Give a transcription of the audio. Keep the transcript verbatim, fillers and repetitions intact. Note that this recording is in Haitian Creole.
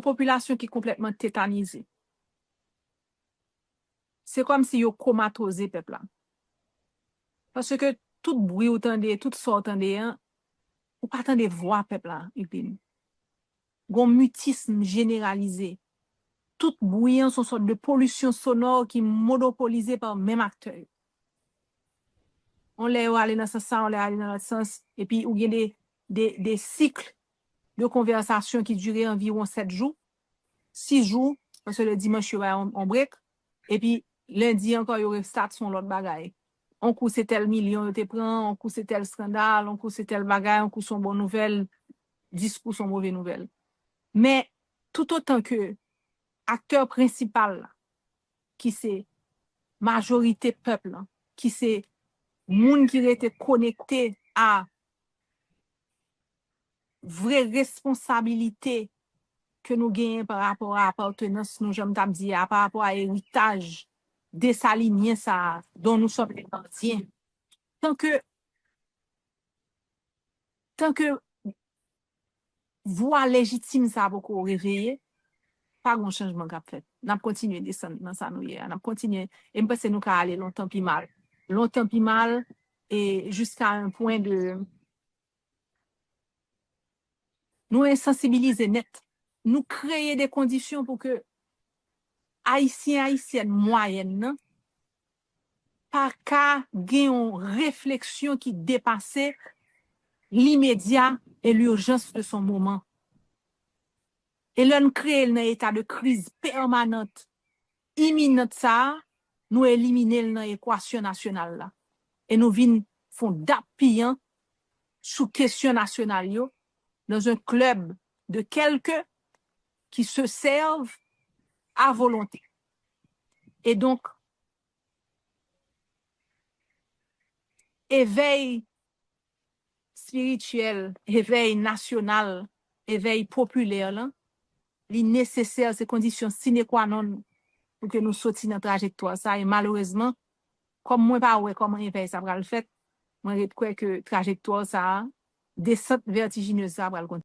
popilasyon ki konplètman tetanize. Se kòmsi yo komatoze pèp la. Paske tout bri ou tande, tout sa w tande an, ou pa tande vwa pèp la, Hugueline. Gon mitism jeneralize. Tout bri an se yon sòt de polisyon sonò ki monopolize pa menm aktè yo. On lè yo ale nan sans sa, on lè ale nan lòt sans, epi ou gen de, de, de sik de konvèsasyon ki dire anviwon sèt jou, sis jou, paske le dimanch yo bay on, on break, epi lendi ankò yo restart se yon lòt bagay. On kou se tèl milyon yo te pran, on kou se tèl eskandal, on kou se tèl bagay, on kou se yon bon nouvèl, dis kou se yon move nouvèl. Men, toutotan ke aktè prensipal la, ki se majorite pèp lan, ki se moun ki rete konekte a vre responsabilite ke nou genyen pa rapò a apartenans nou, jan m t ap di a, pa rapò a eritaj desalinyen sa a, dont nous sommes les gardiens. Tan ke, tan ke vwa lejitim sa a poko reveye, pa gon chanjman k ap fèt. N ap kontinye desann nan sa nou ye a. N ap kontinye, e m panse nou ka ale lontan pi mal. Lontan pi mal, e jiska yon pwen de, nou ensansibilize nèt. Nou kreye de kondisyon pou ke Ayisyen, Ayisyèn mwayèn nan pa ka gen yon refleksyon ki depase limedya e l'urgence de son moment. E lè n kreye l nan eta de kriz pèmanant, iminant sa a, nou elimine l nan ekwasyon nasyonal la. E nou vin fè on dap piyan sou kesyon nasyonal yo, dans un club de quelques qui se servent à volonté. E donk, evèy espirityèl, evèy nasyonal, evèy popilè lan, li nesesè, se kondisyon sine qua non pou ke nou soti nan trajektwa sa. E malerezman, kòm mwen pa wè kòman evèy sa pral fèt, mwen ret kwè ke trajektwa sa a, desant vètijinez sa a pral kontinye.